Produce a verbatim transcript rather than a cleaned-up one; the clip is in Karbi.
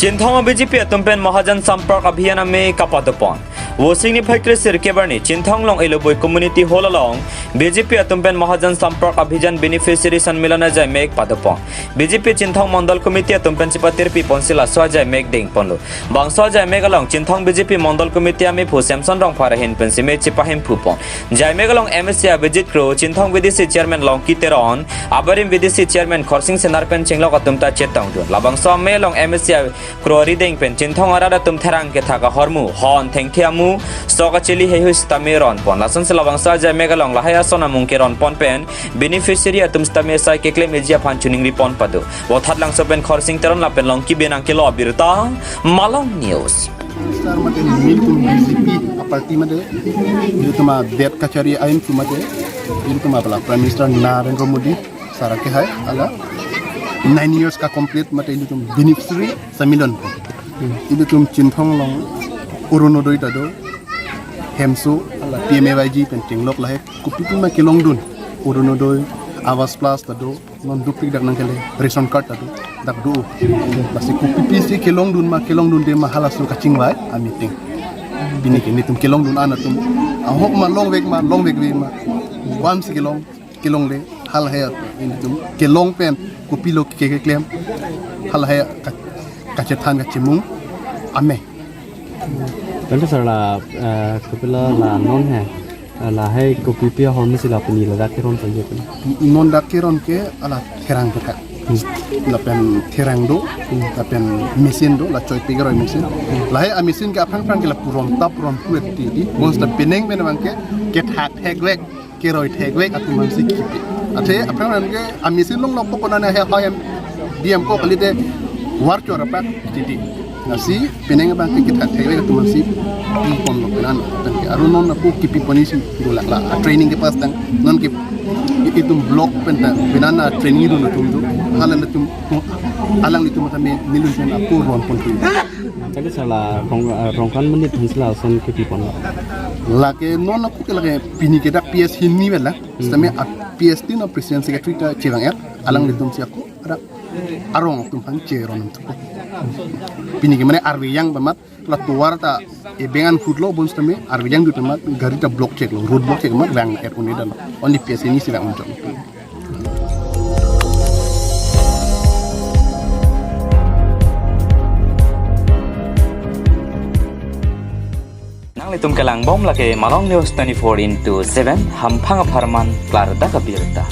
Chinthong a B J P atum pen Mahajan Sampark Abhiyan amek kapado pon. Vosik niphai kre sirkep arni Chinthong along Eloboi Community Hall along B J P atum pen Mahajan Sampark Abhiyan Beneficiary Sanmilan ajaimek pado pon. B J P Chinthong Mondol Committee atum pen chepatirpi ponsi laso ajaimek deng ponlo. Bangso ajaimek along Chinthong B J P Mondol Committee amephu Samson Rongphar ahin pen seme chepahemphu pon. Ajaimek along M A C Abhijit Kro, Chinthong V D C Chairman Longki Teron, abarim V D C Chairman Khorsing Senar pen chenglok atum ta chetongdun. Labangso amei along M A C Kro arideng pen Chinthong arat atum therang kethak ahormu, hon thengthe amu, sok achili heihui sitame ron pon. Lasonsi labangso ajaimek along lahai ason amung keron pon pen beneficiary atum sitame sai keklem eji aphan choningri pon pado. Vothatlangso pen Khorsing Teron lapen Longki Benang kelo abirta, Malong News. Sir, mate nelitum B J P a party mate, nelitum adet kachari ain tu mate, nelitum abala Prime Minister Narendra Modi sir akehai, hala nine years ka complete mate nelitum beneficiary Sanmilan. Nelitum Chinthong along Orunodoi ta do, Hemso, hala P M A Y G pen chenglok lahai kopi pi ma kelongdun, Orunodoi, Awas Plus ta do, non duplik dak nangkele, ration card ta do, dak do. Lasi kopi pisi kelongdun ma, kelongdunde ma halaso kachingvai ameeting. Pini ke nelitum kelongdun an atum, ahok ma longvek ma, longvekve ma, bamsi kelong, kelongle, halahai nelitum kelong pen kopilo ke keklem, halahai ka, kachethan kachemung amei. Tangte sir, la, eh, kopilo la non he, eh, lahai kopi pi ahormu si la pini ladak keron sanje pini. Non dak keron ke hala therang kethak. Hmm. Lapen therang do, lapen machine do, la choi pi keroi machine. Lahai amachine ke aphrang phrang ke lapu ron tap ron puet ti di. Bonsita penang pen abang ke kethak thekvek, keroi thekvek atum aphansi kipi. Athe aphrang phrang ke amachine longlok po konane he hoyam D M ko kalite war chor apak titi. Lasi penang abang ke kethak thekvek atum aphansi pi ponlo penan. Pen ke aru non ako kipi ponji si dulak la. A training ke pas tang non ke itum block pen tang penan a training dun atum tu. Hala atum tu, alanglitum tame nelitum ako ron pon tu. Tangte sir, la rong, eh, rongkhan menit aphansi lason kipi ponlo. Lake non ako ke lake pini ke dak P S hini vela. Hmm. Sitame a P S ti non president secretary ta chevang er. Alanglitum si ako ada arong atum aphan cheron tu. Pini ke mane arve yang amat, la tovar ta ebeng an foot lo bonsitame arve yang dut amat gari ta block cheklo, road block chek amat vang er un-e dalo. Only P S hini si vang unjok. Nanglitum kelang bom lake Malong News twenty-four into seven, hamphang apharman klardak abirta.